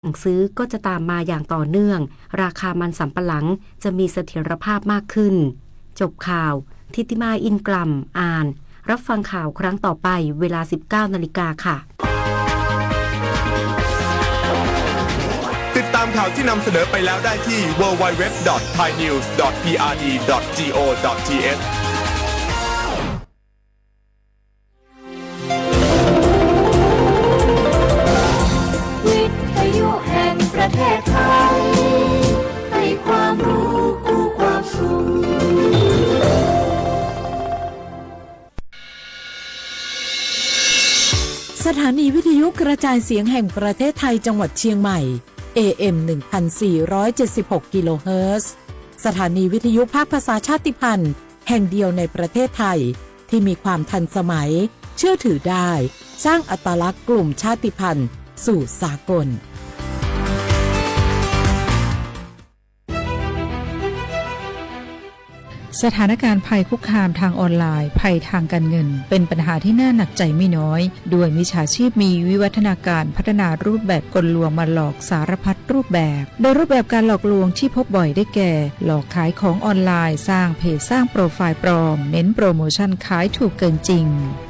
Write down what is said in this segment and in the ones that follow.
สั่งซื้อก็จะตามมาอย่างต่อเนื่อง ราคามันสำปะหลังจะมีเสถียรภาพมากขึ้น จบข่าว ทิติมา อินกล่ำ อ่าน รับฟังข่าวครั้งต่อไปเวลา สิบเก้านาฬิกาค่ะ ติดตามข่าวที่นำเสนอไปแล้วได้ที่ ดับเบิลยู ดับเบิลยู ดับเบิลยู ดอท ไทยนิวส์ ดอท พีอาร์ดี ดอท จีโอ ดอท ทีเอช วิทยุแห่งประเทศไทย ให้ความรู้คู่ความสุข สถานีวิทยุกระจายเสียงแห่งประเทศไทยจังหวัดเชียงใหม่ เอ เอ็ม หนึ่งพันสี่ร้อยเจ็ดสิบหก กิโลเฮิรตซ์ สถานีวิทยุภาคภาษาชาติพันธุ์แห่งเดียวในประเทศไทย ที่มีความทันสมัย เชื่อถือได้ สร้างอัตลักษณ์กลุ่มชาติพันธุ์สู่สากล สถานการณ์ภัยคุกคามทางออนไลน์ ภัยทางการเงิน เป็นปัญหาที่น่าหนักใจไม่น้อย ด้วยมิจฉาชีพมีวิวัฒนาการพัฒนารูปแบบกลลวงมาหลอกสารพัดรูปแบบ โดยรูปแบบการหลอกลวงที่พบบ่อยได้แก่ หลอกขายของออนไลน์ สร้างเพจ สร้างโปรไฟล์ปลอม เน้นโปรโมชั่นขายถูกเกินจริง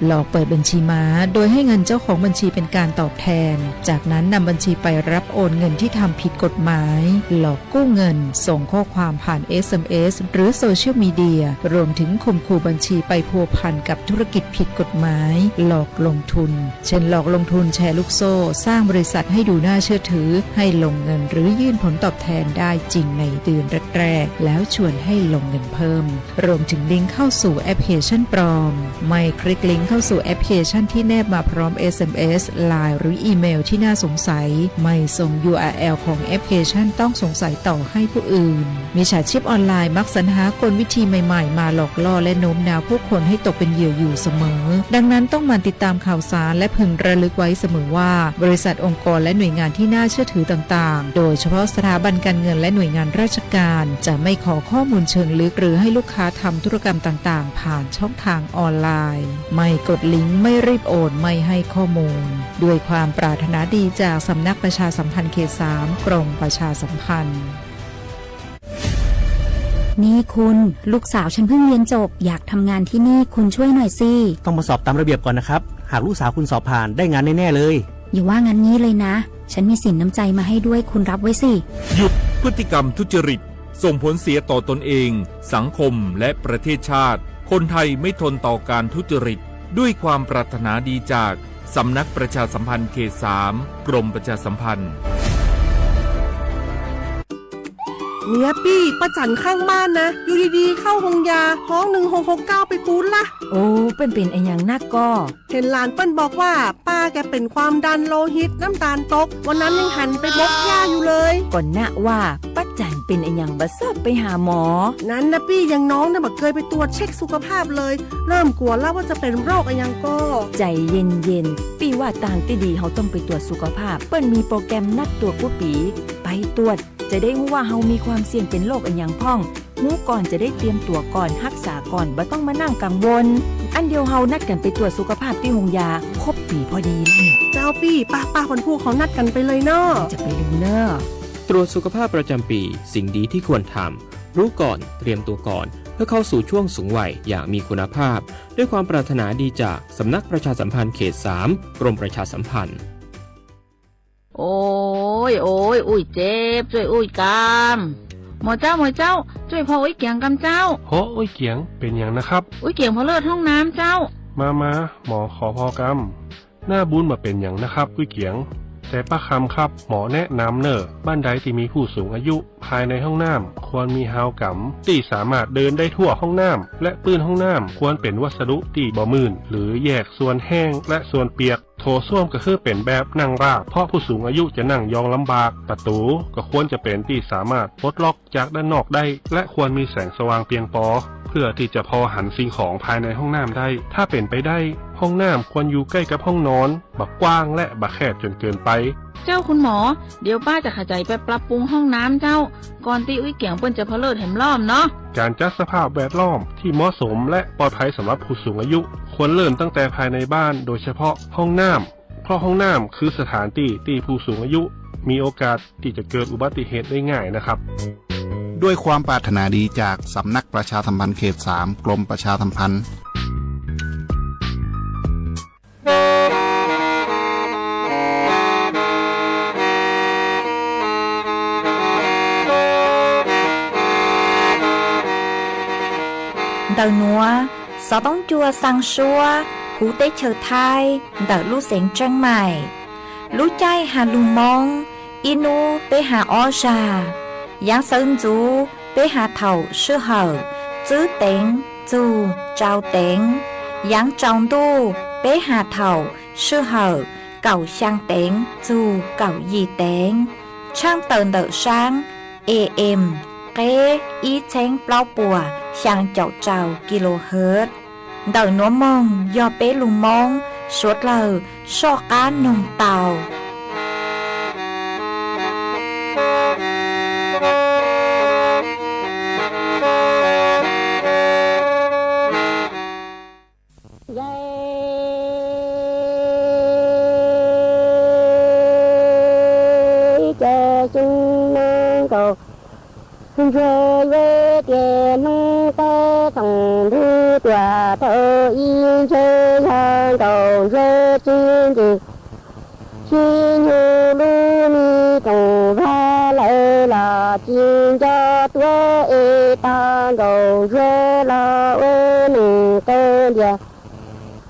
หลอกเปิดบัญชีม้า โดยให้เงินเจ้าของบัญชีเป็นการตอบแทน จากนั้นนำบัญชีไปรับโอนเงินที่ทำผิดกฎหมาย หลอกกู้เงิน ส่งข้อความผ่าน เอสเอ็มเอส หรือโซเชียลมีเดีย รวมถึงข่มขู่บัญชีไปพัวพันกับธุรกิจผิดกฎหมาย หลอกลงทุน เช่น หลอกลงทุนแชร์ลูกโซ่ สร้างบริษัทให้ดูน่าเชื่อถือ ให้ลงเงินหรือยื่นผลตอบแทนได้จริงในเดือนแรกๆ แล้วชวนให้ลงเงินเพิ่ม รวมถึงลิงก์เข้าสู่แอปพลิเคชันปลอม ไม่คลิกลิงก์เข้าสู่แอปพลิเคชันที่แนบมาพร้อม เอสเอ็มเอส ไลน์ หรืออีเมลที่น่าสงสัย ไม่ส่ง ยูอาร์แอล ของแอปพลิเคชันต้องสงสัยต่อให้ผู้อื่น มิจฉาชีพออนไลน์มักสรรหากลวิธีใหม่ๆ มาหลอกล่อและโน้มน้าวผู้คนให้ตกเป็นเหยื่ออยู่เสมอ ดังนั้นต้องหมั่นติดตามข่าวสารและพึงระลึกไว้เสมอว่า บริษัทองค์กรและหน่วยงานที่น่าเชื่อถือต่างๆ โดยเฉพาะสถาบันการเงินและหน่วยงานราชการ จะไม่ขอข้อมูลเชิงลึกหรือให้ลูกค้าทำธุรกรรมต่างๆ ผ่านช่องทางออนไลน์ ไม่กดลิงก์ ไม่รีบโอน ไม่ให้ข้อมูล ด้วยความปรารถนาดีจากสำนักประชาสัมพันธ์เขตสาม กรมประชาสัมพันธ์ นี่คุณ ลูกสาวฉันเพิ่งเรียนจบ อยากทำงานที่นี่ คุณช่วยหน่อยสิ ต้องมาสอบตามระเบียบก่อนนะครับ หากลูกสาวคุณสอบผ่าน ได้งานแน่ๆเลย อย่าว่างั้นงี้เลยนะ ฉันมีสินน้ำใจมาให้ด้วย คุณรับไว้สิ หยุดพฤติกรรมทุจริต ส่งผลเสียต่อตนเอง สังคม และประเทศชาติ คนไทยไม่ทนต่อการทุจริต ด้วยความปรารถนาดีจาก สำนักประชาสัมพันธ์เขตสาม กรมประชาสัมพันธ์ เนี่ยปี้ ป้าจั๋นข้างบ้านนะ อยู่ดีๆ เข้าโฮงยา ฮ้อง หนึ่งหกหกเก้า ไปปู๊ดละ โอ้ เปิ้นเป๋นอะหยังนักก่อ เห็นหลานเปิ้นบอกว่า ป้าแกเป็นความดันโลหิต น้ำตาลตก วันนั้นยังหันไปบกหญ้าอยู่เลย ก่อนนะว่า ป้าจั๋นเป๋นอะหยังบ่ซอบไปหาหมอ นั้นนะปี้ อย่างน้องเนี่ยบ่เกยไปตรวจเช็คสุขภาพเลย เริ่มกั๋วแล้วว่าจะเป็นโรคอะหยังก่อ ใจเย็นๆ ปี้ว่าตางตี้ดีเฮาต้องไปตรวจสุขภาพ เปิ้นมีโปรแกรมนัดตรวจกู้ปี ไปตรวจ จะได้ฮู้ว่าเฮามีความเสี่ยงเป็นโรคอะหยังพ่อง ฮู้ก่อนจะได้เตรียมตั๋วก่อน ฮักษาก่อน บ่ต้องมานั่งกังวล อันเดียวเฮานัดกั๋นไปตรวจสุขภาพตี้โฮงยา ครบปี๋พอดีเลย เจ้าปี้ ป้าๆ วันพูกเฮานัดกั๋นไปเลยเนาะ จะไปดูเน่อ ตรวจสุขภาพประจำปี สิ่งดีที่ควรทำ รู้ก่อน เตรียมตัวก่อน เพื่อเข้าสู่ช่วงสูงวัยอย่างมีคุณภาพ ด้วยความปรารถนาดีจากสำนักประชาสัมพันธ์เขตสาม กรมประชาสัมพันธ์ โอ้ย โอ้ย อุ้ยเจ็บ จ้วยอุ้ยกำ หมอเจ้า หมอเจ้า จ้วยพออุ้ยเกียงกำเจ้า โห อุ้ยเกียง เป๋นหยังนะครับ อุ้ยเกียงผ่อเลือดห้องน้ำเจ้า มามา หมอขอพอกำ หน้าบุญบ่เป๋นหยังนะครับ อุ้ยเกียง แต่ป้าคำครับ หมอแนะนำเน่อ บ้านใดที่มีผู้สูงอายุ ภายในห้องน้ำควรมีฮาวกำ ตี้สามารถเดินได้ทั่วห้องน้ำ และปื้นห้องน้ำควรเป๋นวัสดุตี้บ่มื่น หรือแยกส่วนแห้งและส่วนเปียก โถส้วมก็คือเป๋นแบบนั่งราบ เพราะผู้สูงอายุจะนั่งยองลำบาก ประตูก็ควรจะเป๋นตี้สามารถปลดล็อกจากด้านนอกได้ และควรมีแสงสว่างเพียงพอ เพื่อที่จะพอหันสิ่งของภายในห้องน้ำได้ ถ้าเป๋นไปได้ ห้องน้ำควรอยู่ใกล้กับห้องนอน บ่กว้างและบ่แคบจนเกินไป เจ้าคุณหมอ เดี๋ยวป้าจะขะใจ๋ไปปรับปรุงห้องน้ำเจ้า ก่อนตี้อุ้ยเกียงเปิ้นจะผ่อเลือดแหมรอบเนาะ การจัดสภาพแวดล้อมที่เหมาะสมและปลอดภัยสำหรับผู้สูงอายุ ควรเริ่มตั้งแต่ภายในบ้าน โดยเฉพาะห้องน้ำ เพราะห้องน้ำคือสถานที่ที่ผู้สูงอายุ มีโอกาสที่จะเกิดอุบัติเหตุได้ง่ายนะครับ ด้วยความปรารถนาดีจากสำนักประชาสัมพันธ์เขตสาม กรมประชาสัมพันธ์ Ntawm nuav, xov tooj cua xaa suab huv teb chaws Thaib ntawm lub xeev Tsheeb Maim. Lub caij has lug Moob, ib nub peb has ob zag. Yaav sawv ntxuv peb has thaum sij hawm tsib teev txug rau teev. Yaav tsaus ntuj peb has thaum sij hawm kaum xyaa teev txug kaum yim teev. Tshaaj tawm ntawm saab A M, qeb ib txheeb plaub puas xyaa caum rau kilohertz. Ntawm nuav moog yog peb lug Moob suav dlawg soj qaab noog tau. Yog cov xyoob nab nkaus ntsuag yuav tias hnub tab thoom ntug tuaj thaum ib ntshe yog nkaus ntsuag tsis nce sib nyug lub me rooj vag lawm los tsis nco tuaj es tag nkaus ntsuag los ua neeg kawg ntiag.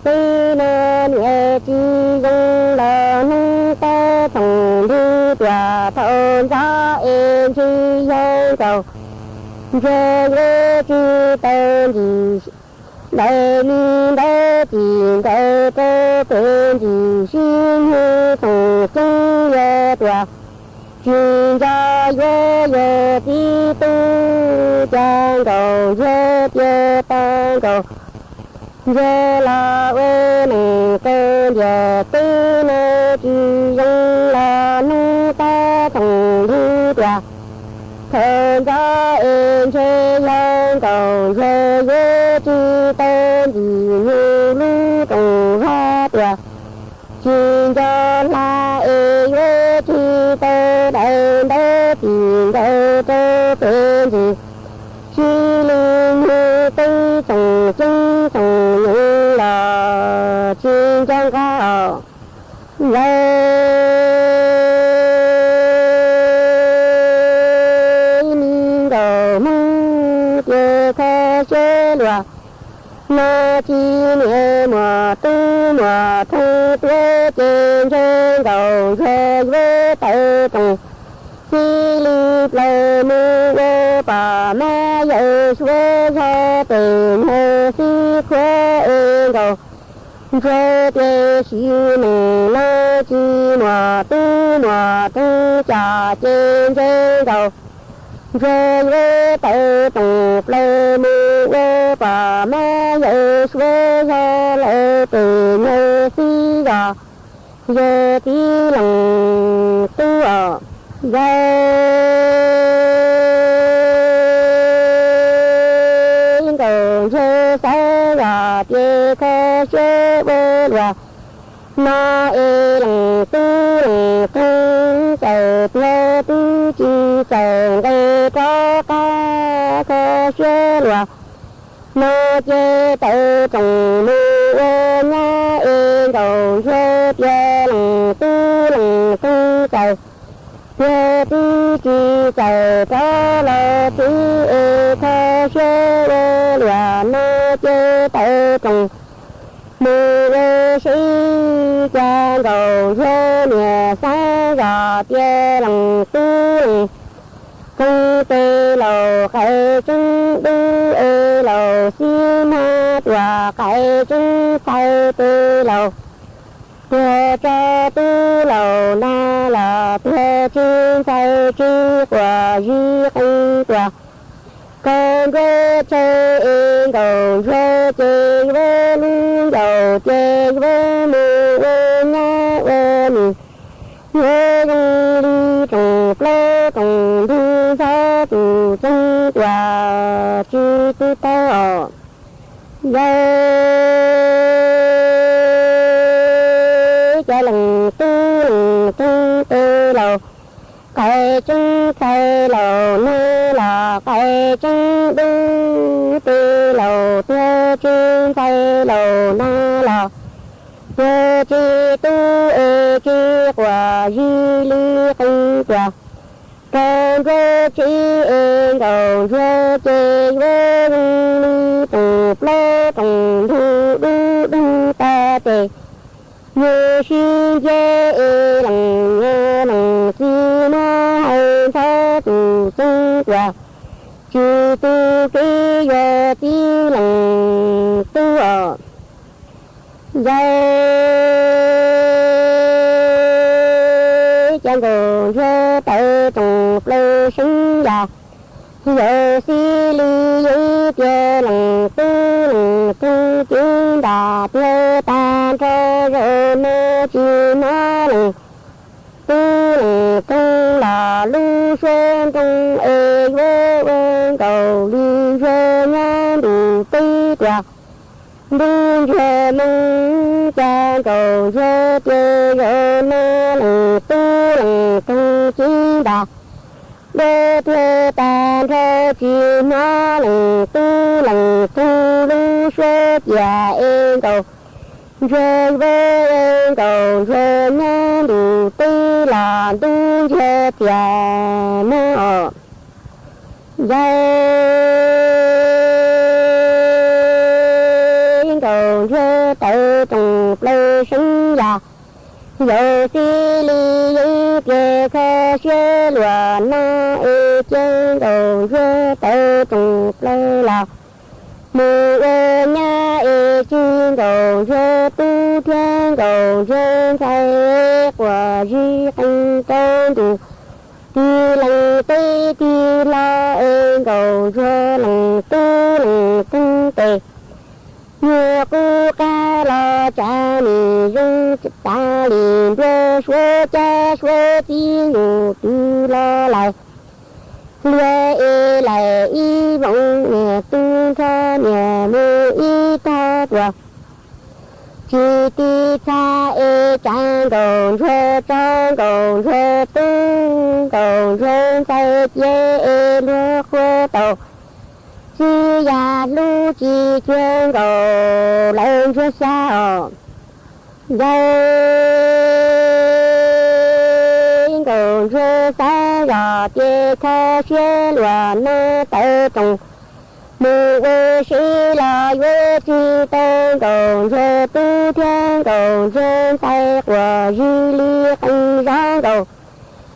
Teb no niam tsis zoo los hnub tab thoom ntug tuaj thaum ntxov es ntshe yog nkaus ntsuag yuav tsis tau ntsis daim me ntawv txij nkawm rau pem ntsis sib nyug thoom ceeb yuav tuaj tsis nco yuav yawg txiv tub cas nkaus ntsuag tias tag nkaus ntsuag los ua neeg kawg ntiag. Teb no tsis zoo los hnub tab thoom ntug tuaj thaum ntxov es ntshe yog nkaus ntsuag yuav tsis tau ntsis nyug lub rooj vag tuaj tsis nco hla es yuav tsis tau daim ntawv txij nkawm rau pem ntsis sib li nyug teeb txhoom ceeb txhoom nyuj los tsis nco nqaj os. Yawg me nkaus Hmoob tias kho siab luag no tsis niam muam tub muam phooj tuaj ces ntshe nkaus ntsuag yuav tawm rooj xib li plaws mus ua pog mab yawm suav zog tes nyuag xib khuab es nkaus ntsuag tias sim neej no tsis muaj tub muaj phooj coj ces ntshe nkaus ntsuag yuav tawm rooj plaws mus ua pog mab yawm suav zog lawm tes nyuag xib zog yawg txiv leej tub os. Yawg nkaus ntsuag xav zog tias kho siab ua luaj no es leej tub leej phooj txawm tuag twb tsis txawj nqes rov qab kho siab luaj no ces tawm rooj mus ua nyab es nkaus ntsuag tias leej tub leej phooj txawm tuag twb tsis txawj rov los tsev es kho siab ua luaj no ces tawm rooj mus ua seb cas nkaus ntsuag niam xav zog tias leej tub leej phooj tej laus qais tseeb dub es laus xib hmab tuaj qais tseeb txhais tej laus tuag tso tub laus nag los tuag tseeb txhais tseeb quas zib qeej tuaj kho nruab tsheb es nkaus ntsuag ces yuav lub ncaus ces yuav mus ua nyab ua nus yuav zoo li rooj plaub rooj ntug ntxhov tus txeeg tuaj tsis tu taub os. Yawg cov leej tub leej phooj tej laus Qaib tseeb txhais laus nag los qaib tseeb dub, tej laus tias tseeb txhais laus nag los tias tsis tub es tsis quas zis li qee tias rau ntsuag tsis es nkaus ntsuag ces yuav zoo li rooj plaub rooj ntug dub dub tag tes. Nyias sib nce es lees nyias lees txiv muab hais ntxhov tus txeeb tias tsis tu kev yuav txiv lees tub os. Yawg, cas nkaus ntsuag tawv rooj plaws seeb yam, yawg xib li yeeb tias lees tub lees rooj cev nram tiag tag nrho, zaum no tsis hnov lees tub lees rooj los lub suab nroo es yuav ua nkaus li ntsuag nyob ntu teb tias ntuj ntsiag moog, cas nkaus ntsuag tias zaum no lees tub lees rooj cev nram tiag tag nrho, tsis hnov lees tub lees rooj lub suab ciam es nkaus ntsuag yuav ua nkaus ntsuag nyob ntu teb los ntuj ntsiag tiag moog os. Yawg, nkaus ntsuag tawv rooj plaws seeb yam, yawg xib li yeeb tias kho siab luag no es cia nkaus ntsuag tawv rooj plaws los mus ua nyab es tsis nkaus ntsuag tub thiab nkaus ntsuag ntxhais quas zis qee rau ntu tig lees teb tig hlo es nkaus ntsuag lees tub lees rooj tes. Nyuag qub qab los tsav nim zoo tas li nruab suav caj suav txiv nyuj twg los lais liag es lais ib voos niag tub nrho niag mus ib tog tuaj. Tsis tiv txha es tsav nkaus ntsuag tso nkaus ntsuag tub nkaus ntsuag ntxhais cia es luag qhuav tau txiv yam hlub tsis cuag nkaus lawv ntsuag xya os. Yawg, nkaus ntsuag xav zog tias kho siab luag no tawv rooj mus ua si los yuav tsis tau nkaus ntsuag tub thiab nkaus ntsuag ntxhais quas zis li qee zov nkaus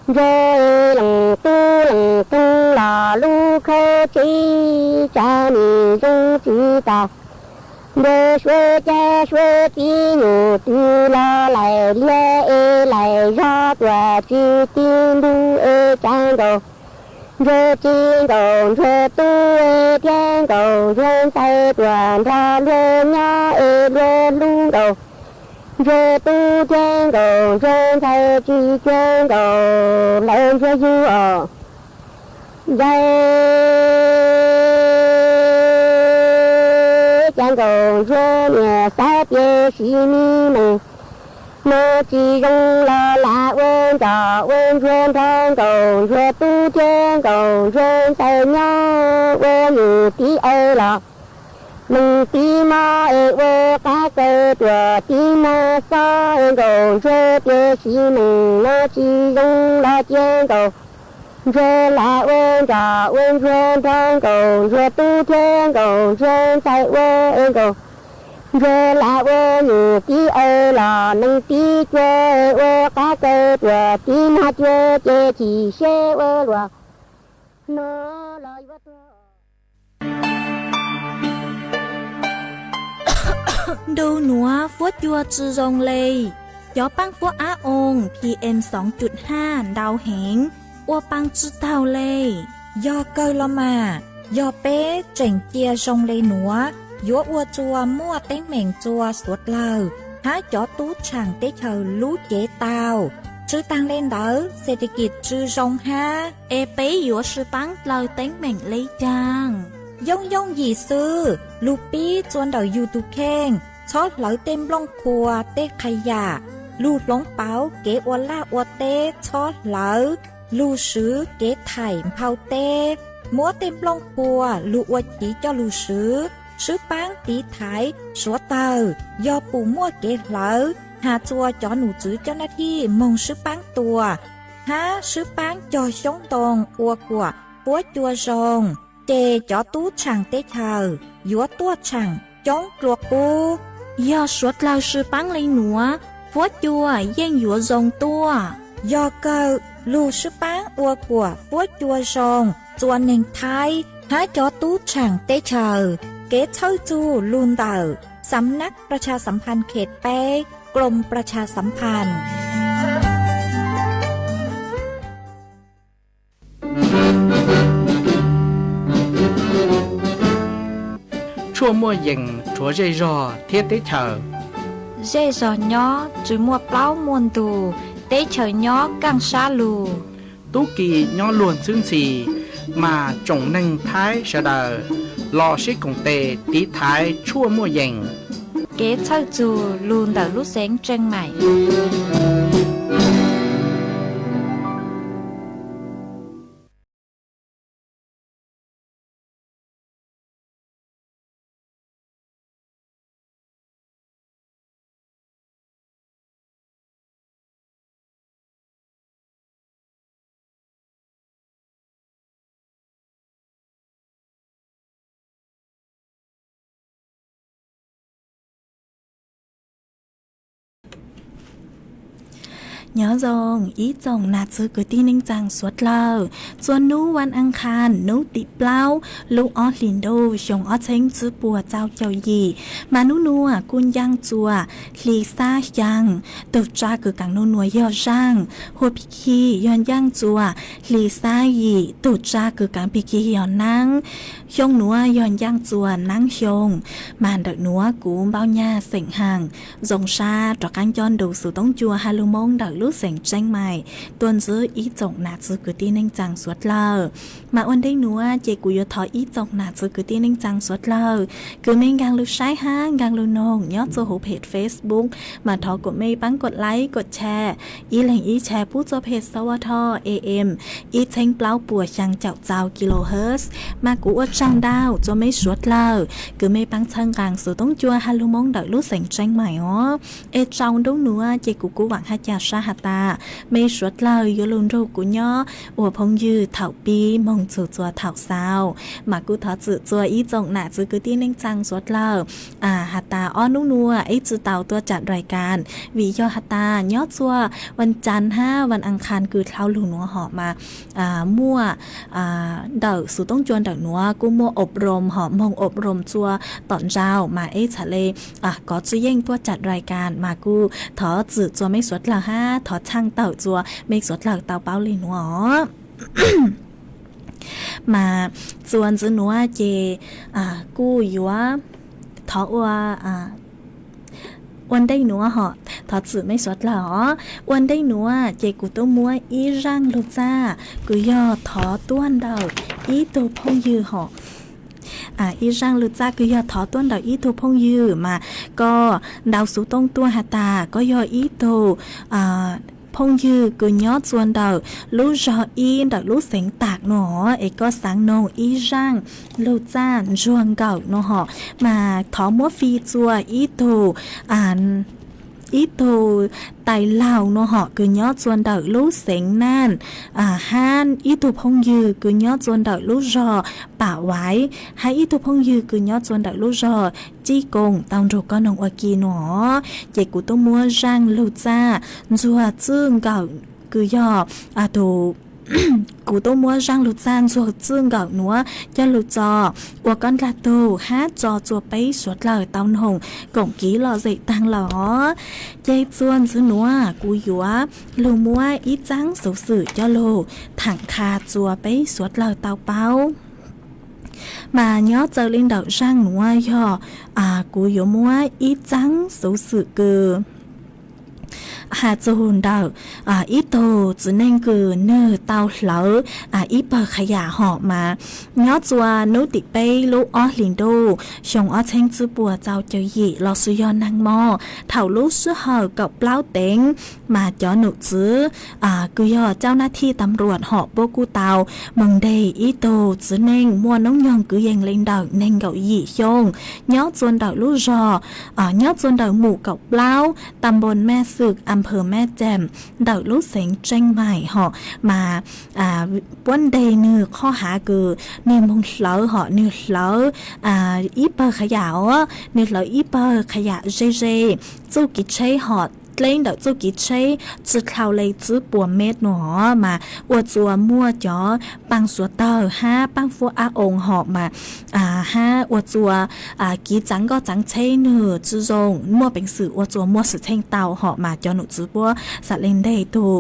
ntsuag lees tub lees rooj los lub khaub tsheb tsav nim zoo tsis tas nruab suav caj suav txiv nyuj twg los lais liag es lais zog tuaj tsis ti ntug es tsav nkaus ntsuag txiv nkaus ntsuag tub thiab nkaus ntsuag ntxhais tuaj nrog luag nyob es luag hlub nkaus ntsuag tub thiab nkaus ntsuag ntxhais tsis cuag nkaus lawv ntsuag yug os. Yawg, cas nkaus ntsuag niag xav tias sim neej no tsis zoo los lam ua nrog ua ntsuag nrog nkaus ntsuag tub thiab nkaus ntsuag ntxhais nyob ua nyuj tib aw los lees tib mob es ua qab kaw tuaj tib mob xob es nkaus ntsuag tias sim neej no tsis zoo los cia nkaus ntsuag lam ua nrog ua ntsuag nrog nkaus ntsuag tub thiab nkaus ntsuag ntxhais ua es nkaus ntsuag lam ua nyuj tib aw los nees tib cuag es ua qab kaw tuaj tib mob cuag ces chim siab ua luaj no los yuav tuag. Nrug nuav fuab cua tsi zoo le, cov paab fuab ab oo PM soo cum haj ntau heev, ua paa tsi taug le. Yog kawg los mas, yog peb tseem cia zoo le nuav, yuav ua tsua muaj teeb meem tsua suav dlawg hab cov tub tshaam teb chaws lub cev tau. Tsi taag le ntawd, xes tes kis tsi zoo hab, es peb yuav sib paab dlaws teeb meem le caag? Yooj yooj yim xwb, lug pib tsua ntawm yug tug kheej, txhob hlawv tej nplooj qhua tej qha yam, lug hloov pauv kev ua laj ua teb txhob hlawv, Lug swv kev thaim nphau teb, muab tej nplooj qhua lug ua chiv coj lug swv. Swb paab tiv thaiv suav tawg, yog pum muaj kev hlawv has txua cov num tswv coj nab thij moog swb paab tua, hab swb paab cog xyoob ntoo ua kuam puab cua zoo, ces cov tub tshaam teb chaws yuav tuaj tshaam coob dlua qub. Yog suav dlawg swb paab le nuav, puab cua yeej yuav zoo tuaj. Yog kawg lug swb paab ua kuam puab cua zoo txua neeg Thaib hab cov tub tshaam teb chaws. Kev txhawj txug lug ntawm สำนักประชาสัมพันธ์เขตแปด กรมประชาสัมพันธ์ Tshuaj muaj yees rhuav zej zog thiab teb chaws. Zej zog nyob tsi muaj plaub muaj ntug, teb chaws nyob kaaj sab lug. Tub ki nyob luag ntxhwb ntxhi, mas tsoom neeg Thaib sawv daws los sib koom tes tiv thaiv tshuaj muaj yees. Kev txhawj txug lug ntawm lub xeev Tseej Maim. Nyob zoo ib tsoom nam txwv kwv tij neej tsaa suav dlawg, txua nub vas aas khaas nub tim plaub lub ob hlis ntuj xyoo ob txheeb tsib puas txaus caum yim, mas nub nuav kuj ncaaj txua hli xab xyaa, tug tsa kws kaam nub nuav yog zaaj, hua pig khi yog ncaaj txua hli xab yim, tug tsa kws kaam pig khi yog naab. Xyoo nuav yog ncaaj txua naab xyoo, mas ntawm nuav kuv Npauj Nyag xeem Haas zoo sab rov qaab nco ntu xuv toob cua has lug Moob ntawm lub xeev Tseeb Maim tuaj ntsib ib tsoom nam txwv kwv tij neej tsaa suav dlawg. Mas ua ntej nuav ces kuv yuav thov ib tsoom nam txwv kwv tij neej tsaa suav dlawg kws mej nkaag lug saib hab nkaag lug noog nyob txua huv peg Facebook, mas thov kuas mej paab kuas like kuas share, ib leeg ib share pub txua peg Sawv Tho A M ib txheeb plaub puas xyaa caum txaus kilohertz. Mas kuv ua tsaug ntau txua mej suav dlawg kws mej paab txhawb nqaa xuv toob cua has lug Moob ntawm lub xeev Tseeb Maim os. Es tsaus ntuj nuav ces kuv kuj vaam hab ca sab has tas mej suav dlawg yuav lug nrug kuv nyob ua phooj ywg thaum pib moog txug txua thaum xaus. Mas kuj thov txim txua ib tsoom nam txwv kwv tij neej tsaa suav dlawg has tas ob nub nuav ib tsi tau tuaj tsam rais kas, vim yog has tas nyob txua vas cas hab vas aas khaas kws dlhau lug nuav hom mas muaj ntawm xuv toob cua ntawm nuav kuj muaj ob room hom moog ob room txua tom ntau mas ib txhaj le kov tsi yeej tuaj tsam rais kas, mas kuj thov txim txua mej suav dlawg hab thov txhaaj tawm txua mej suav dlawg tau paub le nuav os. Mas txua ntxiv nuav ces kuj yuav thov ua ua ntej nuav hom, thov txim mej suav dlawg os. Ua ntej nuav ces kuv tub muab ib zaaj lug txaj kws yog thov tuaj ntawm ib tug phooj ywg hom. Ib zaaj lug txaj kws yog thov tuaj ntawm ib tug phooj ywg mas koj ntaus xuv tooj tuaj has tas koj yog ib tug phooj ywg kws nyob txua ntawm lub zog ib ntawm lub xeev Tam nuav es koj xaav noog ib zaaj lug txaj ntsuag nkawm nuav hom, mas thov muab fij txua ib tug ib tug tais laug nuav hom kws nyob txua ntawm lub xeev Naj, hab ib tug phooj ywg kws nyob txua ntawm lub zog Pam Vaiv, hab ib tug phooj ywg kws nyob txua ntawm lub zog Tsib Koom tau nrug koj noog ua ke nuav. Ces kuv tub muab zaaj lug txaj ntsuag txwj nkawm kws yog tus kuv tub muab zaaj lug txaj ntsuag txwj nkawm nuav coj lug tso ua koj ndlag tug hab tso txua peb suav dlawg tau noog koom kiv lom zem taag lawm os. Ces txua ntxiv nuav kuv yuav lug muab ib txaab xuv xwm coj lug thaam qha txua peb suav dlawg tau paub. Mas nyob txawm le ntawm zaaj nuav yog kuv yuav muab ib txaab xuv xwm kws has txug ntawm ib tug txiv neej kws nwg tau hlawv ib pawg qha yam hom mas nyob txua hnub tim peb lub ob hlis ntuj xyoo ob txheeb tsib puas tau caum yim los sis yog nag mo thaum lub sij hawm kaum plaub teev mas cov num txwv kws yog cau naj thij tam ruam hom puab kuj tau moog nteg ib tug txiv neej muaj noob nyoog kwv yees le ntawm neeg nkaum yim xyoo nyob txua ntawm lub zog nyob txua ntawm mus kaum plaub tam npoo Maj Xwm, a phawv Maj Ceem ntawm lub xeev Tseej Maim hom mas puab nteg nwg qhov hav kws nwg moog hlawv hom nwg hlawv ib pawg qha yam os, nwg hlawv ib pawg qha yam ze ze, txuj kev tsheb hom dleb ntawm txuj kev tsheb tsi dhau le tsib puas mev no mas ua txua muaj cov paaj suav tawg hab paaj fuab ab oos hom mas hab ua txua kev txaav nkoj txaav tsheb nwg tsi zoo, muaj peev xwm ua txua muaj xwm txheej tau hom mas cov num txwv puab xam le nteg tug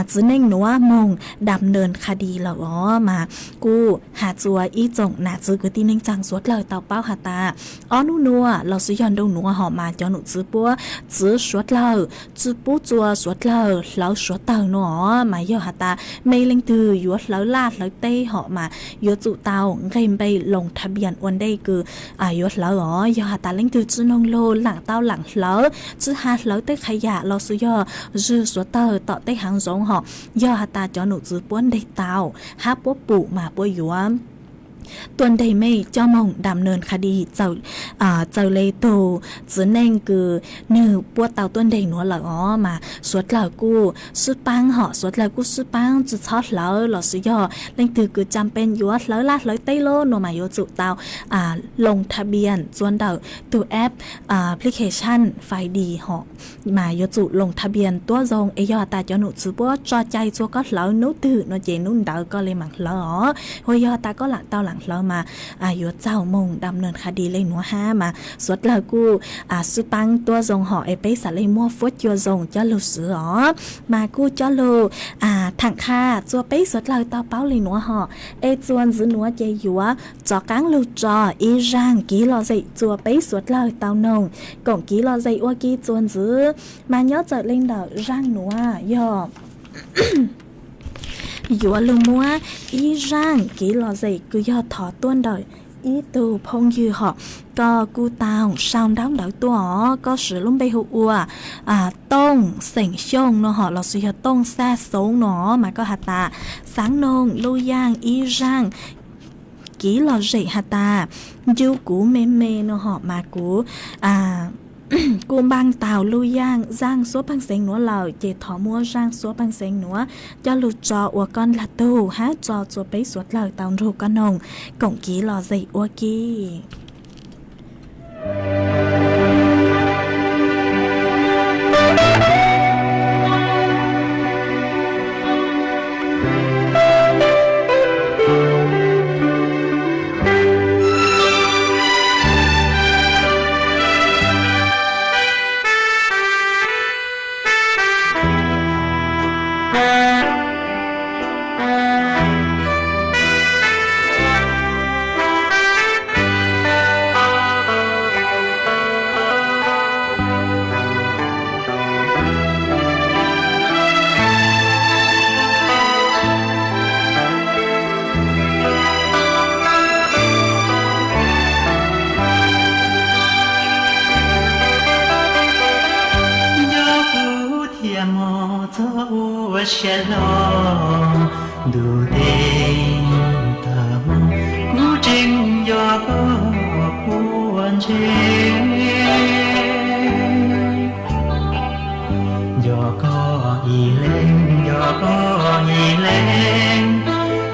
txiv neej nuav moog dam nws qha di lawm os mas kuj has txua ib tsoom nam txiv kwv tij neej tsaa suav dlawg tau paub has tas ob nub nuav los sis yog nrug nuav hom mas cov num txwv puab txwv suav dlawg tsi pub txua suav dlawg hlawv suav tawg no os mas yog has tas mej leej twg yuav hlawv laj hlawv teb hom mas yuav tsum tau nqeg npe loos tha npias ua ntej kws yuav hlawv os. Yog has tas leej twg tsi noog lug laam tau laam hlawv, tsi has hlawv tej qha yam los sis yog zwg suav tawg tom tej haav zoov hom, yog has tas cov num txwv puab nteg tau hab puab pum mas puab yuav tuaj nteg mej coj moog dam nws qha di txawm le tug txiv neej kws nwg puab tau tuaj nteg nuav lawm os mas suav dlawg kuj sib paab hom suav dlawg kuj sib paab tsi txhob hlawv los sis yog leej twg kws tsaa pes yuav hlawv laj hlawv teb lawm no mas yuav tsum tau loos tha npias txua ntawm tug app application Fai Di hom mas yuav tsum loos tha npias tuab zoo es yog has tas cov num txwv puab tso cai txua koj hlawv nub twg no ces nub ntawd koj le maam hlawv os. Ua yog has tas koj laam tau laam hlawv mas yuav txaug moog dam nws qha di le nuav hab mas suav dlawg kuj sib paab tuab zoo hom es peb xam le muaj fuab cua zoo coj lug swv os. Mas kuj coj lug thaam qha txua peb suav dlawg tau paub le nuav hom es txua ntxiv nuav ces yuav rov qaab lug tso ib zaaj kev lom zem txua peb suav dlawg tau noog koom kev lom zem ua ke txua ntxiv mas nyob txawm le ntawm zaaj nuav yog yuav lug muab ib zaaj kev lom zem kws yog thov tuaj ntawm ib tug phooj ywg hom koj kuj tau sau ntaub ntawv tuaj os, koj siv lub npe hu ua Tooj xeem Xyooj no hom los sis yog Tooj Xaj Xoob no mas koj has tas xaav noog lub yaaj ib zaaj kev lom zem has tas ncu kuv me me no hom mas kuv kuj npaaj tau lub yaaj zaaj suab peej xeev nuav lawm ces thov muab zaaj suab peej xeev nuav coj lug tso ua koj ntaag tug hab tso txua peb suav dlawg tau nrug koj noog koom kev lom zem ua ke. Nco kuv thiaj mus txog ua siav hlo ntuj teb tag hmo, kuv tseem nco koj puag ntseg. Nco koj ib leeg, nco koj ib leeg,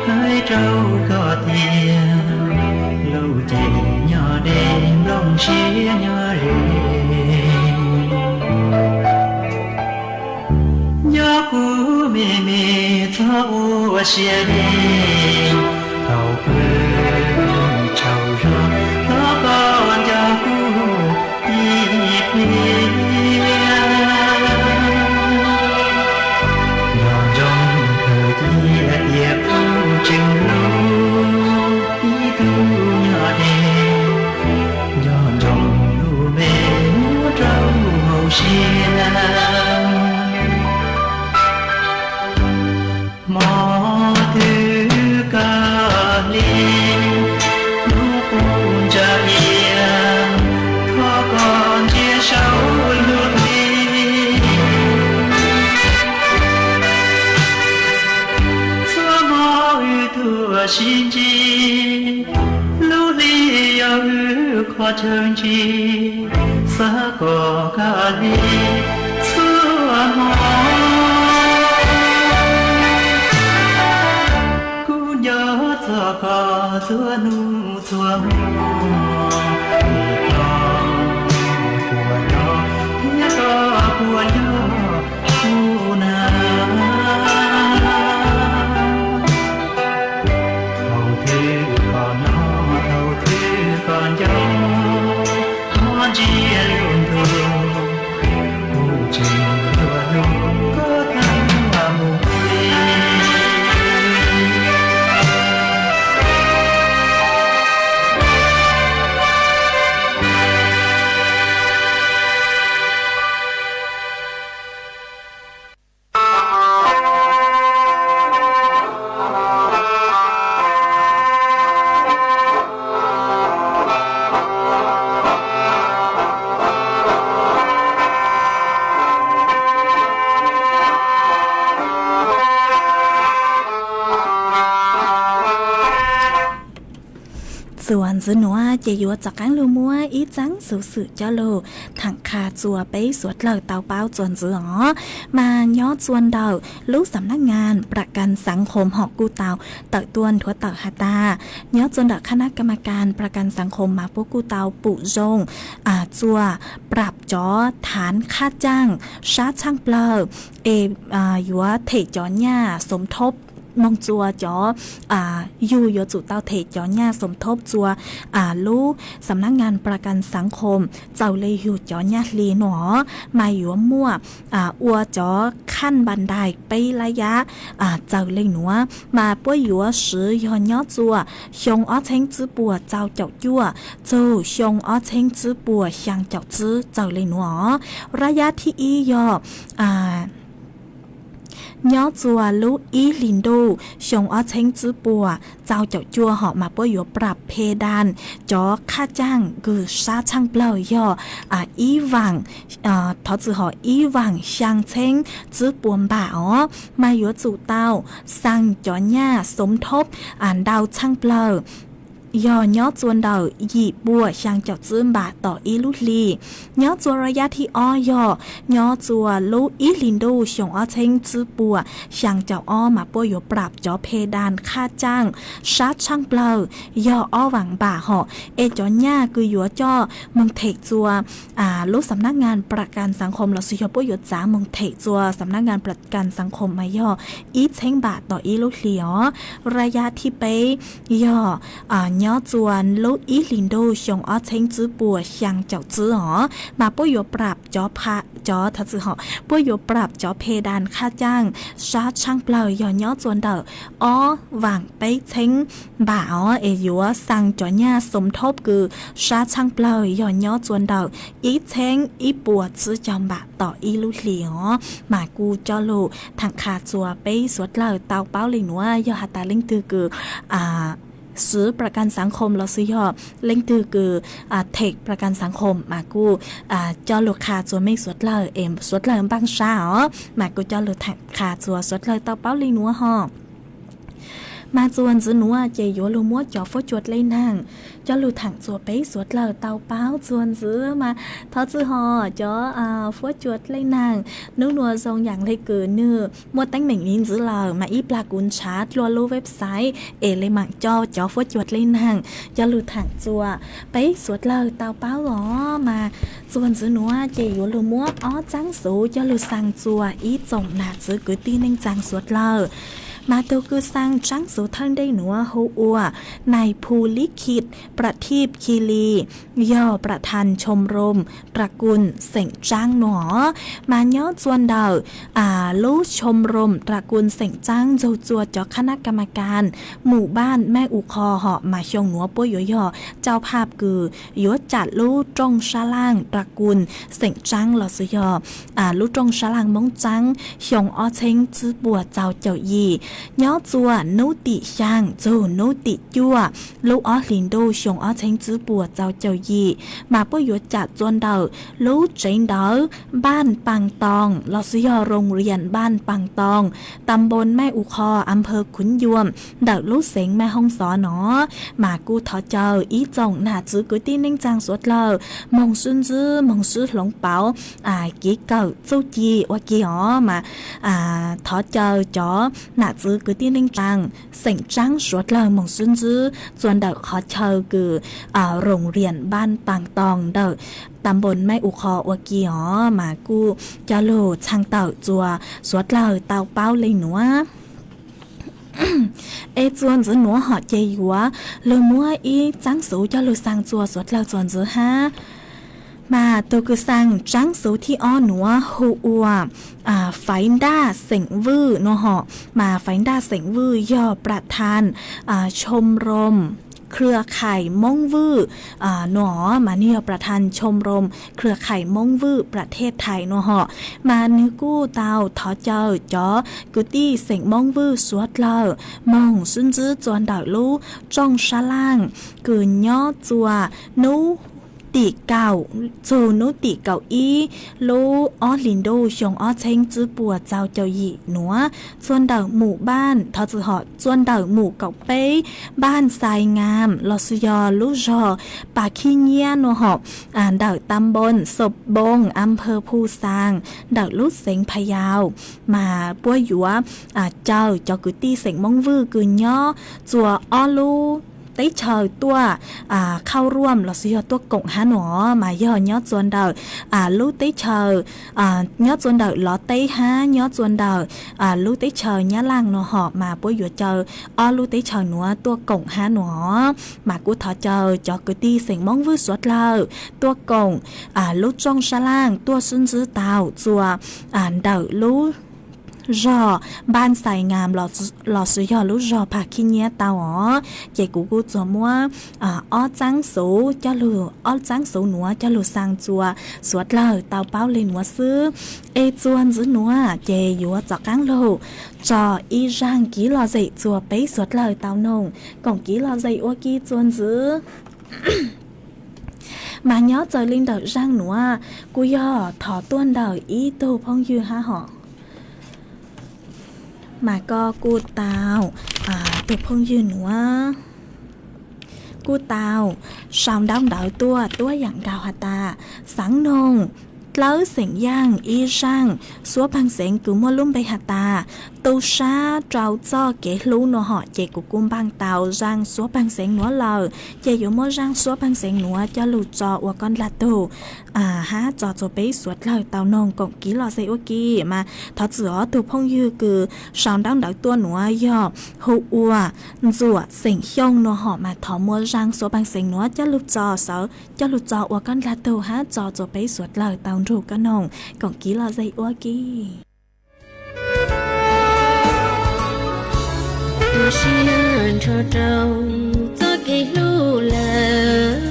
hais rau koj tias lub cev nyob deb, nplooj siab nyob ze. Nco kuv me me txhob ua siab deb, thaum pw tsaug zog thov koj nco kuv ib pliag. Nco ntsoov kawg cia tias kuv tseem hlub ib tug nyob deb, nco ntsoov lub npe muab rau hauv siab. sib ntsib, lub hli yog wb qhov chaw ntsib, xav kom kab li txhua hmo. Kuv nco txog koj txhua hnub txhua hmo, koj puas nco thiab koj puas nco kuv na. Thaum twg koj hnov, thaum twg koj nco, thov ntsia lub ntuj, kuv tseem yuav hlub koj tag nrho mus li. Txuas ntxiv nuav ces yuav rov qaab lug muab ib txaab xuv xwm coj lug thaam qha txuas peb suav dlawg tau paub txuas ntxiv os. Mas nyob txuas ntawm lub xam nab ngas pram kas xaav khoom hom kuj tau tawm tuaj nthuav tawm has tas, nyob txuas ntawm khab nab kam mas kas pram kas xaav khoom mas puab kuj tau pum zoo txuas prap cov thaav qhab caaj sab tshaaj plawg es yuav them cov nyaj xom thob moog txuas cov, yug yuav tsum tau them cov nyaj xom thob txuas lub xam nab ngas pram kas xaav khoom txawm le yug cov nyaj hli nuav mas yuav muaj ua cov khaj npa ntais peb lab yab txawm le nuav mas puab yuav swv yog nyob txuas xyoo ob txheeb tsib puas rau caum cuaj txug xyoo ob txheeb tsib puas xyaa caum tsib txawm le nuav. Rab yab thib ib yog nyob txuas lub ib hlis ntuj xyoo ob txheeb tsib puas rau caum cuaj hom mas puab yuav prap phe das cov qhab caaj kws sab tshaaj plawg yog ib vaam, thov txwm hom ib vaam xyaa txheeb tsib puas npam os mas yuav tsum tau xaa cov nyaj xom thob ntau tshaaj plawg yog nyob txuas ntawm yim puas xyaa caum tsib npam tom ib lub hli. Nyob txuas rab yab thib ob yog nyob txuas lub ib hlis ntuj xyoo ob txheeb tsib puas xyaa caum ob mas puab yuav prap cov phe das qhab caaj sab tshaaj plawg yog ob vaam npam hom es cov nyaj kws yuav coj moog them txuas lub xam nab ngas pram kas xaav khoom lossis yog puab yuav txav moog them txuas xam nab ngas pram kas xaav khoom mas yog ib txheeb npam tom ib lub hli os. Rab yab thib peb yog nyob txuas lub ib hlis ntuj xyoo ob txheeb tsib puas xyaa caum tsib os mas puab yuav prap cov, cov, thov txwm hom, puab yuav prap cov phe das qhab caaj sab tshaaj plawg yog nyob txuas ntawm ob vaam peb txheeb npam os es yuav xaa cov nyaj xom thob kws sab tshaaj plawg yog nyob txuas ntawm ib txheeb ib puas tsib caug npam tom ib lub hli os mas kuj coj lug thaam qha txuas peb suav dlawg tau paub le nuav. Yog has tas leej twg kws swv pram kas xaav khoom lossis yog leej twg kws them pram kas xaav khoom mas kuj coj lug qha txuas mej suav dlawg es suav dlawg npaaj sab os mas kuj coj lug thaam qha txuas suav dlawg tau paub le nuav hov. Mas txuas ntxiv nuav ces yuav lug muab cov fuab cua dlej naag coj lug thaam txuas peb suav dlawg tau paub txuas ntxiv mas thov txwm hom cov fuab cua dlej naag nub nuav zoo yaam le kws nwg muaj teeb meem le ntxiv lawm mas ib plag kuv nrhav dlua lub website es le maam coj cov fuab cua dlej naag coj lug thaam txuas peb suav dlawg tau paub os mas txuas ntxiv nuav ces yuav lug muab ob txaab xuv coj lug xaa txuas ib tsoom nam txiv kwv tij neej tsaa suav dlawg. Mas tug kws xaa txaab xuv thawj ntej nuav hu ua Nais Phu Lib Khij, Pram Thij Khi Li, yog Pram Thas Chom Rom Dra Kun xeem Tsaab nuav. Mas nyob txuas ntawm lub Chom Rom Dra Kun xeem Tsaab nrug txuas cov khab nab kam mas kas mus npaaj mej u qho hom mas xyoo nuav puab yuav yog cau phaj kws yuav cam lub rooj sab laaj Dra Kun xeem Tsaab lossis yog lub rooj sab laaj Moob Tsaab xyoo ob txheeb tsib puas rau caum yim. nyob txua hnub tim xyaa txug hnub tim cuaj lub ob hlis ntuj xyoo ob txheeb tsib puas txaus caum yim, mas puab yuav cam txua ntawm lub tsev ntawv Npaj Paas Toos los sis yog Roos Rias Npaj Paas Toos, Tam Npoos Mej Us Qho, Amphaw Khuv Yuam, ntawm lub xeev Mej Hoob Xov no. Mas kuj thov caw ib tsoom nam txwv kwv tij neej tsaa suav dlawg moog sib ntsib moog sib hloov pauv kev kawm txuj ci ua ke os. Mas thov caw cov nam txwv kwv tij neej tsaa xeem Tsaab suav dlawg moog sib ntsib txua ntawm qhov chaw kws Roos Rias Npaj Paas Toos ntawm Tam Npoos Mej Us Qho ua ke os. Mas kuj coj lug txhaj tawm txua suav dlawg tau paub le nuav. Es txua ntxiv nuav hom ces yuav lug muab ib txaab xuv coj lug xaa txua suav dlawg txua ntxiv hab. Mas tug kws xaa txaab xuv thib ob nuav hu ua Faiv Ntaj Xeem Vwj nua hom. Mas Faiv Ntaj Xeem Vwj yogประธาน ชมรมเครือข่ายม้ง Vwj nua. Mas nwg yog ประธานชมรมเครือข่ายม้ง Vwj ประเทศไทย nua hom. Mas nwg kuj tau thov caw cov kwv tij xeem Moob Vwj suav dlawg moog sib ntsib txua ntawm lub rooj sab laaj kws nyob txua hnub tim kaum txug hnub tim kaum ib lub ob hlis ntuj xyoo ob txheeb tsib puas txaus caum yim nuav txua ntawm mus npaj, thov txim hom, txua ntawm mus kaum peb npaj Xais Ngas los sis yog lub zog Pas Khib Nyiab nua hom, ntawm Tam Npoos Xaus Npoos, Amphaw Phu Xaas, ntawm lub xeev Pha Yaus. Mas puab yuav caw cov kwv tij xeem Moob Vwj kws nyob txua ob lub teb chaws tuaj khauj ruam los sis yog tuaj koom hab nua. Mas yog nyob txua ntawm lub teb chaws, nyob txua ntawm Lov teb hab nyob txua ntawm lub teb chaws Nyab Laaj nua hom, mas puab yuav caw ob lub teb chaws nuav tuaj koom hab nua. Mas kuj thov caw cov kwv tij xeem Moob Vwj suav dlawg tuaj koom lub rooj sab laaj tuaj sib ntsib tau txua ntawm lub zog npaj Xais Ngas los sis yog lub zog Pas Khib Nyiab tau os. Ces kuv kuj txuas muab ob txaab xuv coj lug, ob txaab xuv nuav coj lug xaa txua suav dlawg tau paub le nuav xwb. Es txua ntxiv nuav ces yuav rov qaab lug tso ib zaaj kev lom zem txua peb suav dlawg tau noog koom kev lom zem ua ke txua ntxiv. Mas nyob txawm le ntawm zaaj nuav kuj yog thov tuaj ntawm ib tug phooj ywg hab hom. Mas koj kuj tau, tug phooj ywg nuav kuj tau sau ntaub ntawv tuaj tuab yaam nkaus has tas xaav noog dlawb xeem Yaaj ib zaaj suab paag xeev kws muaj lub npe has tas tu sab rau txoj kev hlub nua hom. Ces kuv kuj npaaj tau zaaj suab paag xeev nuav lawm, ces yuav muab zaaj suab paag xeev nuav coj lug tso ua koj dlaag tug hab tso txua peb suav dlawg tau noog koom kev lom zem ua ke. Mas thov txim ob tug phooj ywg kws sau ntaub ntawv tuaj nuav yog hu ua Ntxuam xeem Xyooj nua hom, mas thov muab zaaj suab paag xeev nuav coj lug tso, coj lug tso ua koj dlaag tug hab tso txua peb suav dlawg tau nrug koj noog koom kev lom zem ua ke. Tu siab nrho rau txoj kev hlub lawm,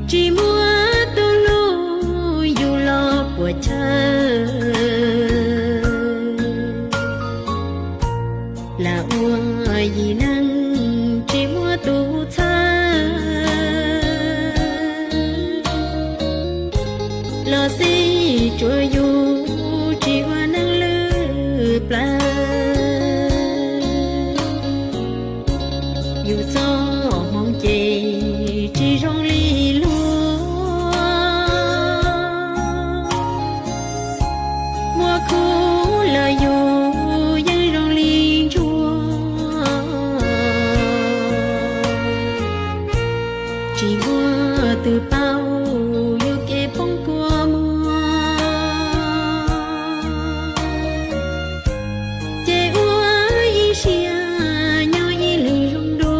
tsis muaj tus hlub yus los puas chaw. Lam ua yim neeg tsis muaj tus txhawb, los xij tsuav yus tsis ua neeg lwj plawv. Yus txoj hmoov ces tsis zoo li luag, muaj khub los yus yeej zoo li ntsuag. Tsis muaj tus paub yus kev poob kua muag, ces ua ib siab nyob ib leeg zoo dua.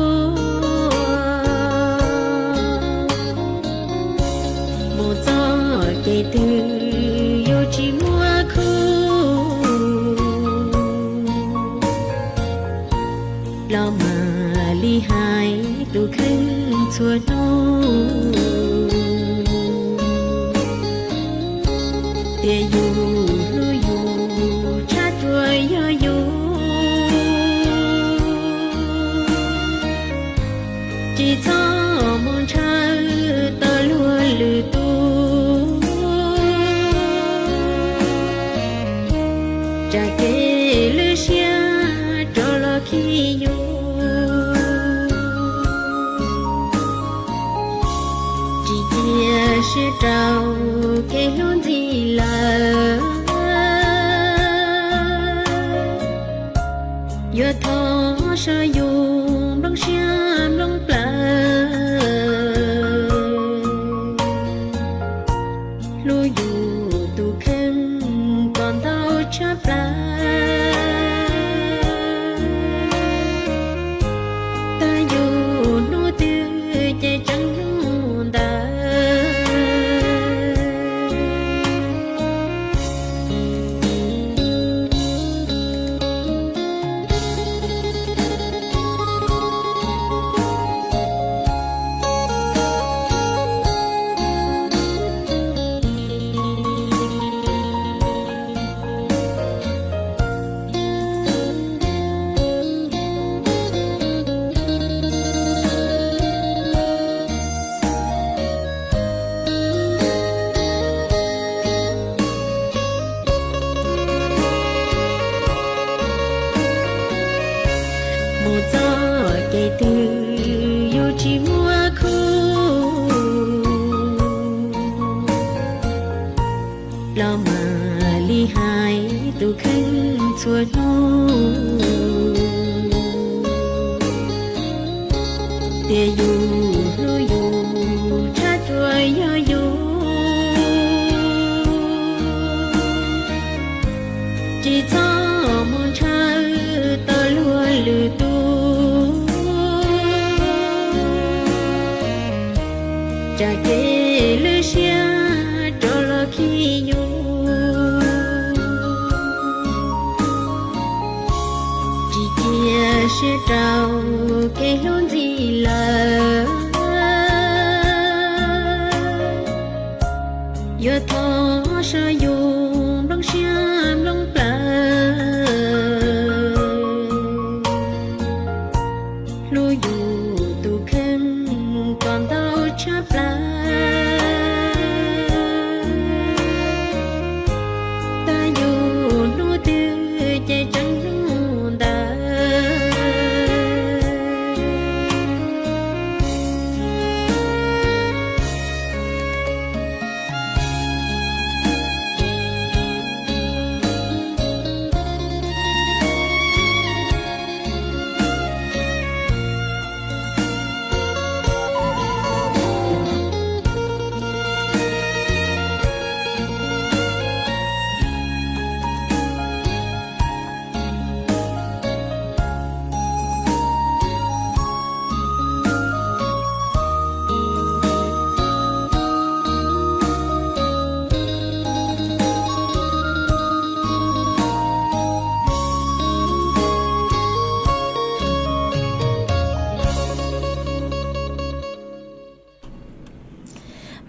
Mus txoj kev twg yuav tsis muaj khub, los mam li hais tus kheej txhua hnub, tias yus hlub yus rau kev hlub ntxim lawm. Yuav thov so yus nplooj siab nplooj plawv, hlub yus tus kheej kom ntau tshaj plaws. Tag yus hnub twg ces tseem hnub ntawd. Mus txoj kev twg yus tsis muaj khuv, los mam li hais tus kheej txhua hnub tias yus hlub yus tshaj tsuas yog yus. Tsis txhob mus ntshaw tau luag lwm tus, tsam kev lwj siab rov los khi yus. Tsis cia siab rau kev hlub ntxim lawm. Yuav thov so yus nplooj siab nplooj plawv, hlub yus tus kheej kom ntau tshaj plaws. Tag yus hnub twg ces tseem hnub ntawd.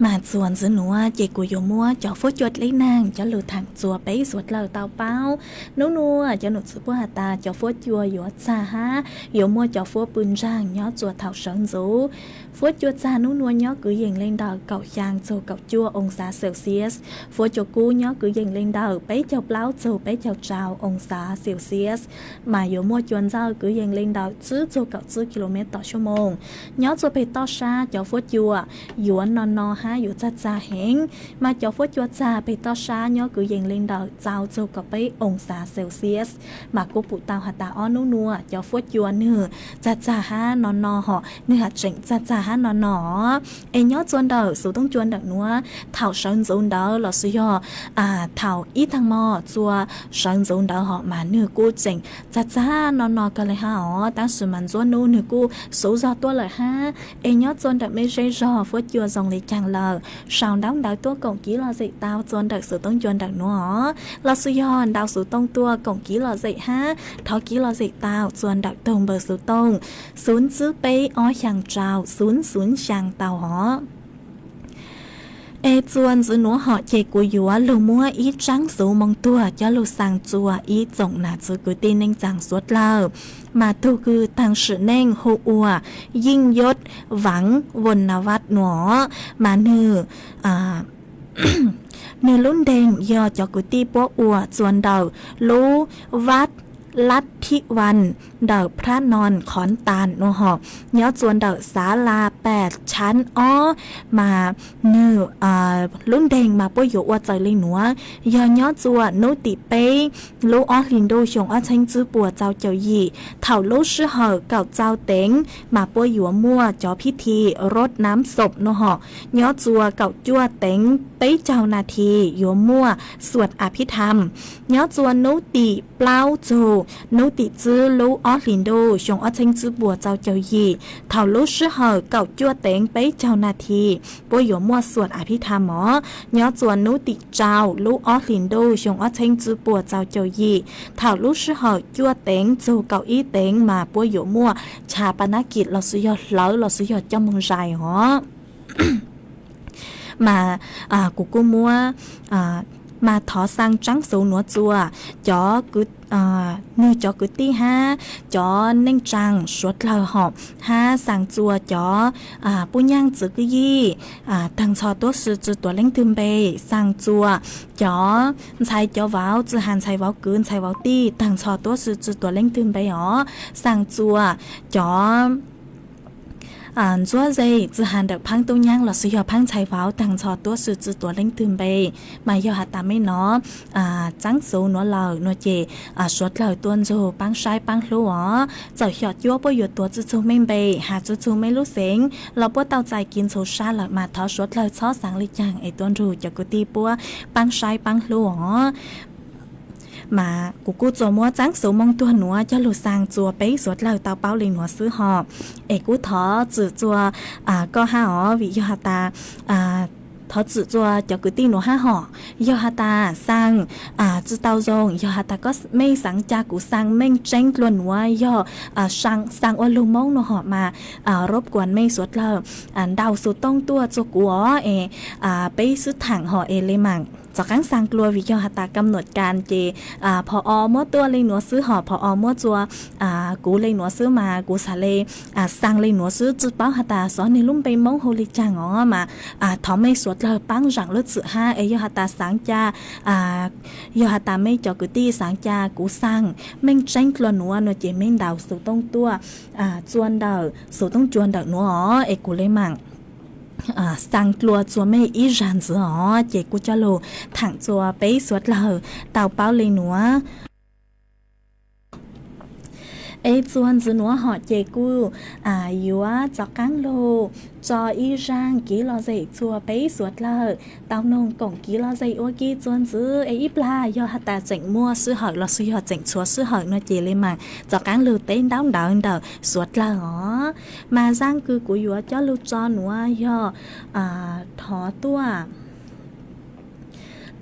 Mas txuas ntxiv nuav ces kuv yuav muab cov fuab cua dleb neeg cov lug thaam txuas peb suav dlawg tau paub. Nub nuav cov num txwv puab has tas cov fuab cua yuav txag hab yuav muaj cov fuab pw ntsaag nyob txuas thaum sawv ntxuv. Fuab cua txag nub nuav nyob kwv yees le ntawm kaum xyaa txug kaum cuaj oo xav Celsius. Fuab cua kub nyob kwv yees le ntawm peb caug plaub txug peb caug rau oo xav Celsius, mas yuav muaj cua ntxawj kwv yees le ntawm tsib txug kaum tsib kilomev tom suab moos. Nyob txuas peg toj sab cov fuab cua yuav no no hab yuav txag txag heev, mas cov fuab cua txag peg toj sab nyob kwv yees le ntawm rau txug kaum peb oo xav Celsius. Mas kuj pum tau has tas ob nub nuav cov fuab cua nwg txag txag hab no no hom nwg has tseem txag txag hab no no. Es nyob txuas ntawm xuv tooj cua ntawm nuav, thaum sawv ntxuv ntawd lossis yog thaum ib taag mo txuas sawv ntxuv ntawd hom mas nwg kuj tseem txag txag no no kawg le hab os, tab sis mas ntxuab nub nwg kuj xuv zog tuaj lawm hab. Es nyob txuas ntawm mej zej zog fuab cua zoo le caag lawm, sau ntaub ntawv tuaj koom kev lom zem tau txuas ntawm xuv tooj cua ntawm nuav os, lossis yog ntaus xuv tooj tuaj koom kev lom zem hab thov kev lom zem tau txuas ntawm tug npawb xuv tooj xuv tsib peb ob xyaa rau xuv xuv xyaa tau os. Es txuas ntxiv nuav hom ces kuv yuav lug muab ib tsaab xuv moo tuag coj lug xaa txuas ib tsoom nam txiv kwv tij neej tsaa suav dlawg, mas tug kws taag sim neej hu ua Yeej Yoj Vaav Voos Na Vaj nuav, mas nwg nwg lub nteeg yog cov kwv tij puab ua txuas ntawm lub vaj Lab Thib Vaj ntawm Phab Noos Qhov Tas no hos, nyob txua ntawm Xav Las Pes Tshab Ob, mas nwg lub nteeg mas puab yuav ua txaws le nuav, yog nyob txua nub tim peb lub ob hlis ntuj xyoo ob txheeb tswb puas txaus caum yim, thaum lub sij hawm kaum txaus teev mas puab yuav muaj cov phib thi rod nam xoom no hos, nyob txua kaum cuaj teev peb caug nas this yuav muaj xuas a phib tham. Nyob txua nub tim plaub txug nub tim tswb lub ob hlis ntuj xyoo ob txheeb tswb puas txaus caum yim, thaum lub sij hawm kaum cuaj teev peb caug nas this puab yuav muaj xuas a phib tham os. Nyob txua nub tim rau lub ob hlis ntuj xyoo ob txheeb tswb puas txaus caum yim, thaum lub sij hawm cuaj teev txug kaum ib teev mas puab yuav muaj tsha pa nab kis lossis yog hlawv lossis yog coj moog zais os. Mas kuv kuj muab, mas thov xaa tsaab xuv nuav txua cov, nwg cov kwv tij hab cov neej tsaa suav dlawg hom, hab xaa txua cov puj nyaaj txwv kwv yij, taag nrho tuab si tsi tuam leej twg npe, xaa txua cov ntxhais cov vauv, tsi has ntxhais vauv kwv ntxhais vauv tij, taag nrho tuab si tsi tuam leej twg npe os, xaa txua cov ntsuab ze, tsi has ntawm phaab tub nyaab lossis yog phaab ntxhais vauv, taag nrho tuab si tsi tuam leej twg npe. Mas yog has tas mej nov tsaab xuv nuav lawm no ces suav dlawg tuaj nrug paab saib paab hlub os. Txawm xyom cuab puab yuav tuav tsi txug mej npe, has tsi txug mej lub xeev los puab tau txais kiv ntxhuv sab lawm mas thov suav dlawg txhob xaa le caag es tuaj nrug cov kwv tij puab paab saib paab hlub os. Mas kuv kuj txuas muab tsaab xuv moog tuag nuav coj lug xaa txua peb suav dlawg tau paub le nuav xwb hos. Es kuj thov txim txua koj hab os, vim yog has tas, thov txim txua cov kwv tij nuav hab hom. Yog has tas xaa tsi tau zoo, yog has tas koj mej xaa ca kuv xaa meej tseeb dlua nuav yog xaa ua lug Moob no hom mas rub kuas mej suav dlawg ntaus xuv tooj tuaj txua kuv os es peb sib thaam hom es le maam txaus qaab xaa dlua, vim yog has tas kam nuam kas ces phoo muab tuaj le nuav xwb hom, phoo muab txua kuv le nuav xwb mas kuv xaav le xaa le nuav xwb, tsi paub has tas xov nwg lub npe Moob hu le caag os. Mas thov mej suav dlawg paab zaam lub txim hab es yog has tas xaa ca, yog has tas mej cov kwv tij xaa ca kuv xaa meej tseeb dlua nuav no ces mej ntaus xuv tooj tuaj txua ntawm xuv tooj cua ntawm nuav os es kuv le maam xaa dlua txua mej ib zag ntxiv os. Ces kuj coj lug thaam txua peb suav dlawg tau paub le nuav. Es txua ntxiv nuav hom ces kuj yuav txaus qaab lug tso ib zag kiv lom zem txua peb suav dlawg tau noog koom kiv lom zem ua ke txua ntxiv. Es ib plag yog has tas tseem muaj sij hawm lossis yog tseem tshuav sij hawm no ces le maam txaus qaab lug teb ntaub ntawv ntawm suav dlawg os. Mas zaj kws kuv yuav coj lug tso nuav yog thov tuaj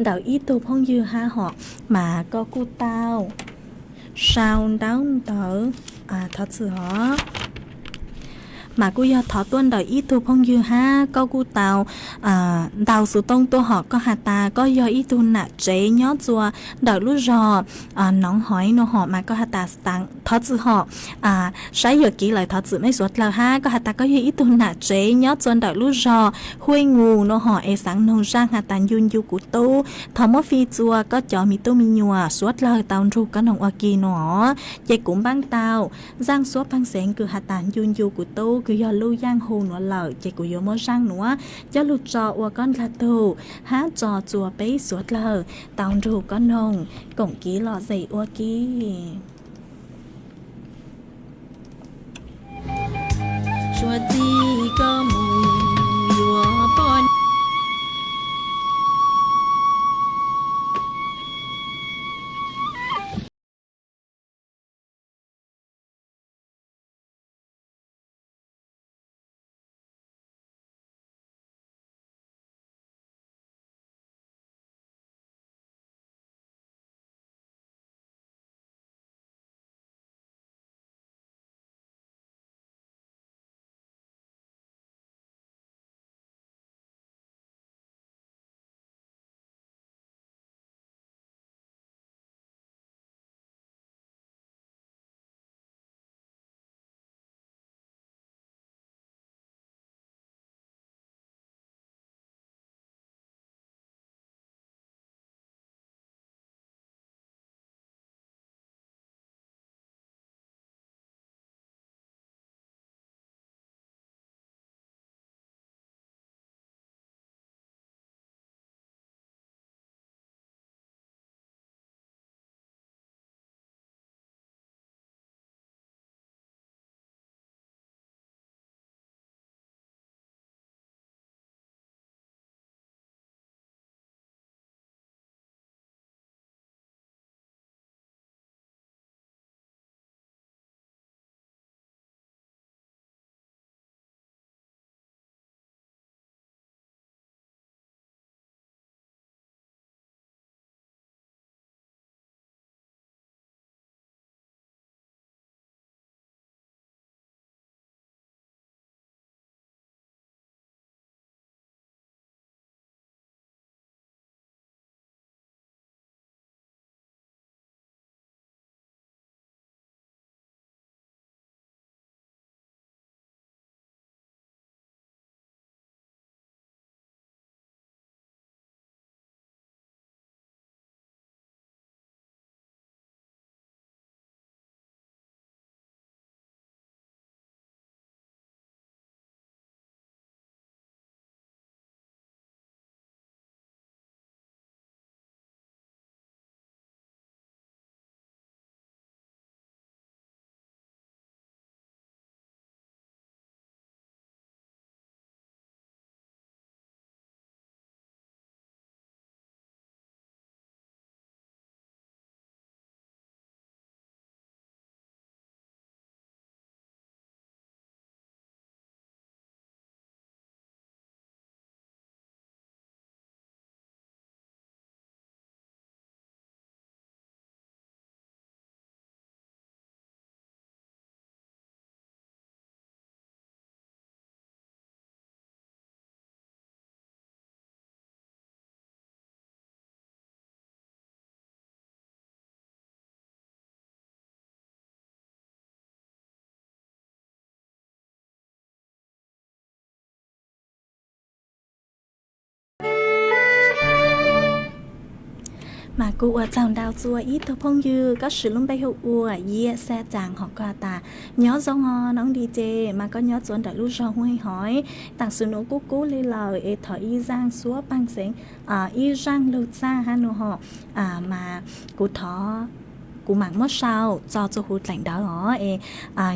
ntawm ib tug phooj ywg hab hom, mas koj kuj tau sau ntaub ntawv, thov txim os. Mas kuj yog thov tuaj ntawm ib tug phooj ywg hab koj kuj tau ntaus xuv tooj tuaj hom, koj has tas koj yog ib tug nam tsev nyob txua ntawm lub zog Noov Hoiv no hom mas koj has tas thov txim hom, saib yuam kev lawm thov txim mej suav dlawg hab. Koj has tas koj yog ib tug nam tsev nyob txua ntawm lub zog Huj Nus no hom es xaav noog zaj has tas ncu ncu kuv tub, thov muab fij txua koj cov me tub me nyuam suav dlawg tau nrug koj noog ua ke no. Ces kuv npaaj tau zaj suab pheej xeev kws has tas ncu ncu kuv tub kws yog lub yaaj hu nuav lawm ces kuv yuav muab zaj nuav coj lug tso ua koj ndlag tug hab tso txua peb suav dlawg tau nrug koj noog koom kiv lom zem ua ke. Suav txij koj mus yuav poj Mas kuv ua tsaug ntau txua ib tug phooj ywg, koj siv lub npe hu ua Yias Xab Caas hos koj tas nyob zoo os Noov Di Ces, mas koj nyob txua ntawm lub zog Huj Hais Hos. Taam sim nuav kuv kub le lawm es thov ib zaaj suab paag xeev, ib zaaj lug txaj hab nua hom, mas kuv thov kuv maam muab sau tso txua huv dlaim ntawd os es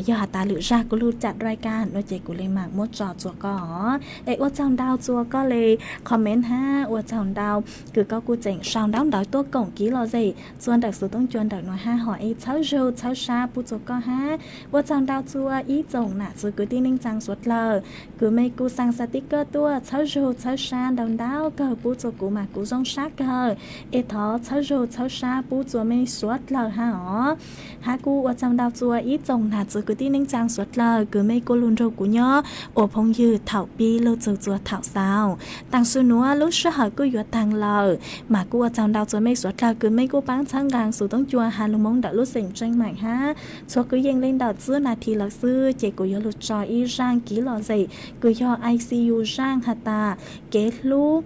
yog has tas lwm zag kuv lug cam rai ka nua ces kuv le maam muab tso txua koj os. Es ua tsaug ntau txua koj le comment hab ua tsaug ntau kws koj kuj tseem sau ntaub ntawv tuaj koom kiv lom zem txua ntawm xuv toob cua ntawm nuav hab hos es txhawb zug txhawb sab pub txua koj hab. Ua tsaug ntau txua ib tsoom nam txiv kwv tij neej tsaa suav dlawg kws mej kuj xaa xaa tib kawj tuaj txhawb zug txhawb sab ntau ntau kawg pub txua kuv mas kuv zoo sab kawg. Es thov txhawb zug txhawb sab pub txua mej suav dlawg hab os. Hab kuj ua tsaug ntau txua ib tsoom nam txiv kwv tij neej tsaa suav dlawg kws mej kuj lug nrug kuv nyob ua phooj ywg thaum pib lug txug txua thaum xaus. Taam sim nuav lub sij hawm kuj yuav taag lawm, mas kuj ua tsaug ntau txua mej suav dlawg kws mej kuj paab txhawb nqaa xuv toob cua has lug Moob ntawm lub xeem Tseej Maim hab. Txhua kwv yees le ntawm tsib nas this lawm xwb ces kuv yuav lug tso ib zaaj kiv lom zem kws yog I C U zaaj has tas kev hlub,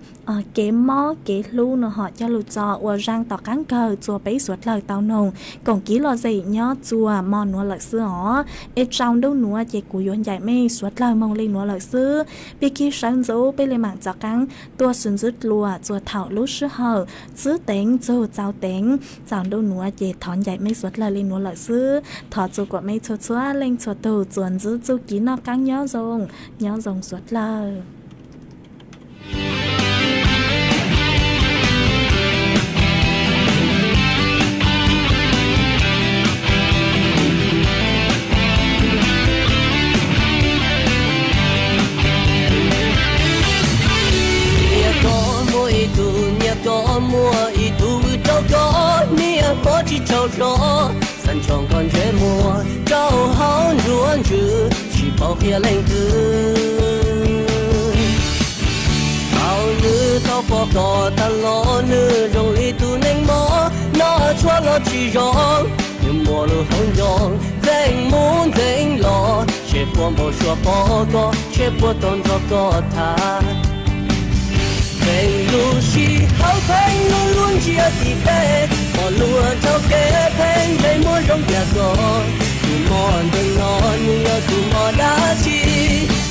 kev mob kev hlub nua hom coj lug tso ua zaaj tom qaab kawg txua peb suav dlawg tau noog koom kiv lom zem nyob txua mo nuav lawm xwb os. Es tsaus ntuj nuav ces kuv yuav ncaim mej suav dlawg moog le nuav lawm xwb. Pig kig sawv ntxuv peb le maam rov qaab tuaj sib ntsib dlua txua thaum lub sij hawm txib teev txug txaus teev. Tsaus ntuj nuav ces thov ncaim mej suav dlawg le nuav lawm xwb. Thov txua kuam mej txhua txhua leej txhua tug txuas ntxiv txuj ci noj qaab nyob zoo, nyob zoo suav dlawg. Niam koj muaj ib tug, niam koj muaj ib tug vwm rau koj, niam koj tsis tsaug zog, xav nrog koj ntsej muag rau hauv nruab ntsws, tsis paub qhia leej twg. Thaum nws tau pom koj tag los nws zoo li tus neeg mob, noj tshuaj los tsis zoo, nws muaj lub hauv ncoo ntxeev mus ntxeev los, seb puas npau suav pom koj, seb puas tau nrog koj tham. Pheej lub sij hawm pheej lub lub ntsiab tim teb, pom luag taug kev pheej ntsej muag zoo yam koj. Tus mob ntawm no nws yog tus mob dab tsi,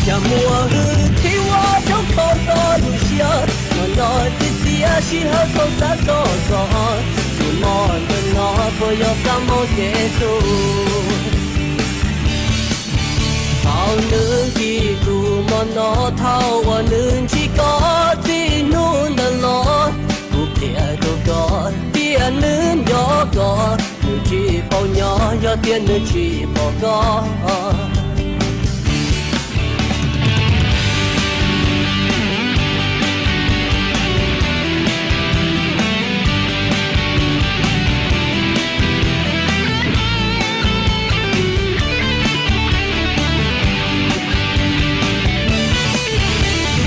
cas muaj hwj chim ua rau koj txo lub siab, mob no txiv tiam sij hawm thaum xav txog koj. Tus mob ntawm no puas yog kab mob kev hlub? Thaum nws ntsib tus mob no, thaum uas nws ntsib koj txij hnub ntawd los, kuv qhia rau koj tias nws nco koj, nws tsis paub nyob yog tias nws tsis pom koj.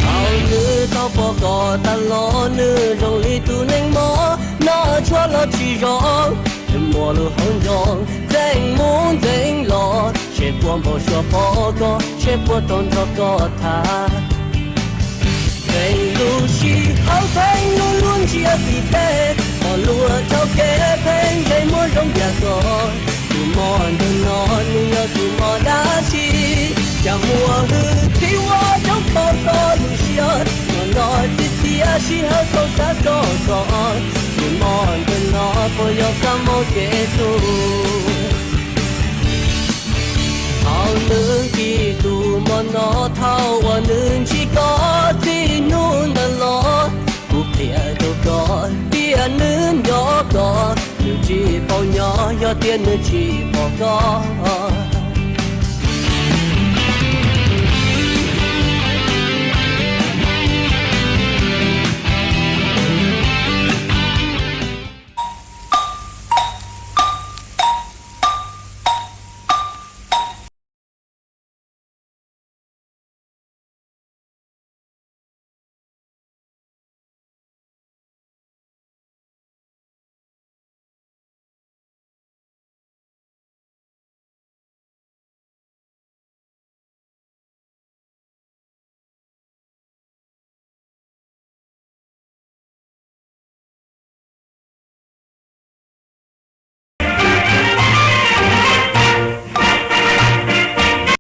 Thaum nws tau pom koj tag los nws zoo li tus neeg mob, noj tshuaj los tsis zoo, nws muaj lub hauv ncoo ntxeev mus ntxeev los, seb puas npau suav pom koj, seb puas tau nrog koj tham. Pheej lub sij hawm pheej lub lub ntsiab tim teb, pom luag taug kev pheej ntsej muag zoo yam koj. Tus mob ntawm no nws yog tus mob dab tsi, cas muaj hwj chim ua rau koj txo lub siab, mob no txiv tiam sij hawm thaum xav txog koj. Tus mob ntawm no puas yog kab mob kev hlub? Thaum nws ntsib tus mob no, thaum uas nws ntsib koj txij hnub ntawd los, kuv qhia rau koj tias nws nco koj, nws tsis paub nyob yog tias nws tsis pom koj.